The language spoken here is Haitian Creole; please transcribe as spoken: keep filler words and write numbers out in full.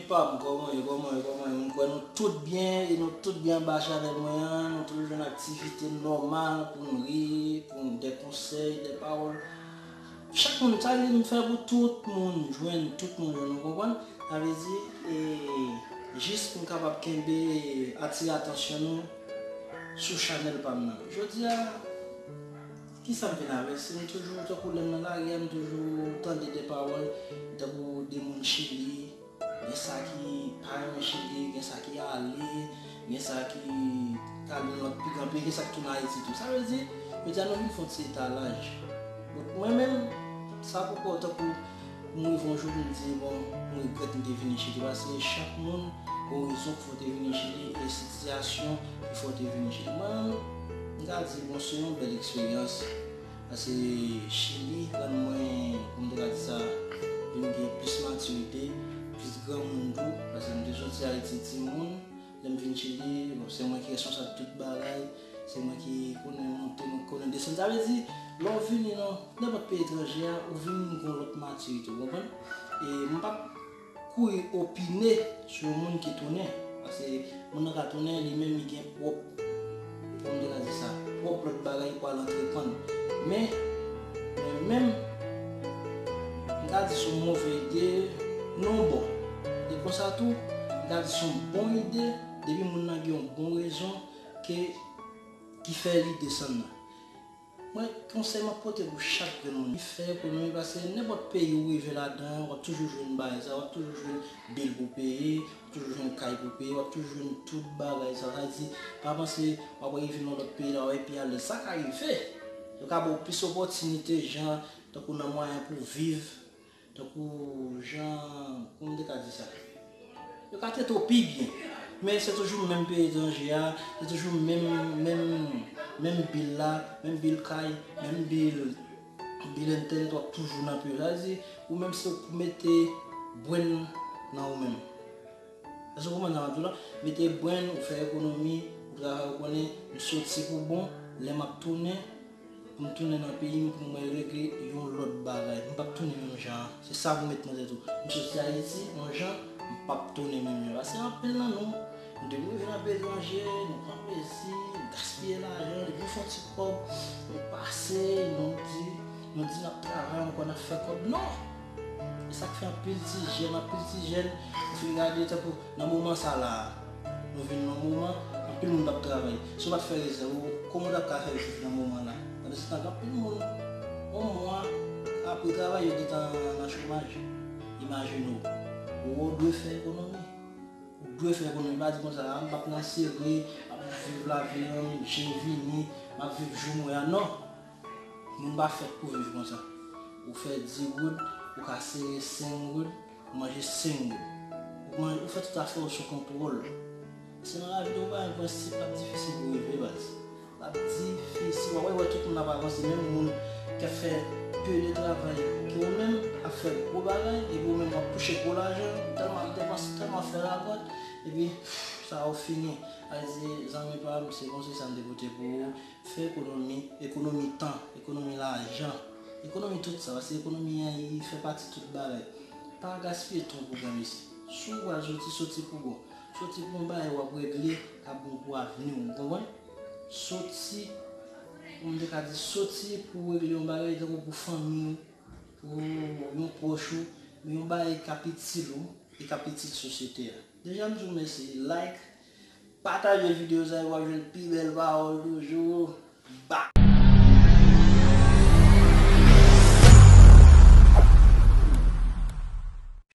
Pam, kòman ye, kòman ye, kòman ye? Mwen kwè nou tout byen, e nou tout byen anba chanèl mwen an. Nou toujou jwenn aktivite nòmal pou n ri, pou n de konsèy, de pawòl. Chak moun, sa vle di m fè pou tout moun jwenn, tout moun jwenn, ou konprann? Sa vle di, e, jis pou n kapab kenbe, atire atansyon nou sou chanèl pa m nan. Jodi a, kisa m vin avè? Si m toujou, tankou lè m nan lari a, m toujou tande de pawòl, tankou de moun Chili, gen sa ki pa renmen Chili, gen sa ki ale, gen sa ki t ale nan lòt pi gran peyi, gen sa ki tounen Ayiti tou. Sa vle di, jodi a nou vin fè yon ti etalaj. Donk, mwen menm, sa poko tankou m rive yon jou pou m di, bon, m regrèt m te vini Chili, paske chak moun gen rezon ki fè w te vini Chili, e sitiyasyon ki fè w te vini Chili. Mwen, m ka di, bon, se yon bèl eksperyans. Paske Chili rann mwen, kòman m te ka di sa, vin gen plis matirite, plis granmoun tou. Paske m te soti Ayiti timoun, lè m vin Chili, bon, se mwen ki responsab tout bagay, se mwen ki konnen monte, mwen ki konnen desann. Sa vle di, lè w vini nan nenpòt peyi etranje a, ou vin gen yon lòt matirite, ou konprann? E m p ap kouri opine sou yon moun ki tounen. Paske moun nan ka tounen, li menm li gen pwòp, kòman m te ka di sa, pwòp lòt bagay pou al antreprann. Men, mwen menm, m ka di se yon move ide nan yon bò. E konsa tou, m ka di se yon bon ide, depi moun nan gen yon bon rezon ke, ki fè li desann nan. Mwen, konsèy m ap pote pou chak grenn moun, fè ekonomi, paske nenpòt peyi ou rive ladan, w ap toujou jwenn bagay sa, w ap toujou jwenn bil pou peye, w ap toujou jwenn kay pou peye, w ap toujou jwenn tout bagay sa. Sa vle di, pa panse w ap rive nan lòt peyi la, w ap pi alèz. Sa ka rive. Yo ka ba w plis opòtinite, jan, tankou nan mwayen pou w viv, tankou jan, kòman m te ka di sa? Yo ka trete w pi byen. Men se toujou menm peyi etranje a, se toujou menm, menm, menm bil la, menm bil kay, menm bil, bil entènèt, w ap toujou nan peyi. Sa vle di, ou menm se pou mete brenn nan ou menm. Èske w konprann sa m ap di w la? Mete brenn, ou fè ekonomi, ou travay, ou konnen, m soti pou bon, lè m ap tounen, pou m tounen nan peyi m, pou mwen regle yon lòt bagay. M p ap tounen menm jan an. Se sa pou met nan tèt ou. M soti Ayiti, yon jan, m p ap tounen menm jan. Paske anpil nan nou, nou depi nou rive nan peyi etranje, nou pran plezi, nou gaspiye lajan, depi nou fè yon ti kòb, nou pase, nou di, nou di n ap travay ankò, n ap fè kòb. Non! E sa k fè anpil ti jèn, anpil ti jèn, ou fin gade tankou nan moman sa la a, nou vin nan moman, anpil moun p ap travay. Si w pa t fè rezèv ou, kòman w t ap ka fè viv nan moman la? Pandansetan, gen anpil moun, yon mwa apre travay, yo gentan nan chomaj. Imajine w, ou dwe fè ekonomi. Ou dwe fè ekonomi. Pa di konsa, a, m p ap nan sere, m ap viv lavi an, jen vini, m ap viv jou m wè a. Non! Moun pa fèt pou viv konsa. Ou fè dis goud, ou ka sere senk goud, ou manje senk goud. Ou manje, ou fè tout afè w sou kontwòl. Se nan lavi tou, pa gen prensip, l ap difisil pou w rive, baz. L ap difisil. W ap wè tout moun ap avanse, menm moun k ap fè pye de travay, ke ou menm ap fè gwo bagay, epi ou menm w ap touche gwo lajan, ou tèlman ap depanse, tèlman ap fè rapòt, epi, pff, sa ou fini. Sa vle di, zanmi pa m, se konsèy sa m te pote pou ou. Fè ekonomi, ekonomi tan, ekonomi lajan, ekonomi tout sa, paske ekonomi an, li fè pati tout bagay. Pa gaspiye tan pou granmesi. Si w pral soti, soti pou bon. Soti pou yon bagay w ap regle, k ap bon pou avni w, ou konprann? Soti, kòman m te ka di, soti pou w regle yon bagay, tankou pou fanmi w, pou yon pwòch ou, yon bagay k ap itil ou, e k ap itil sosyete a. Deja m di w mèsi, like, pataje videyo sa yo, w ap jwenn pi bèl pawòl toujou. Ba!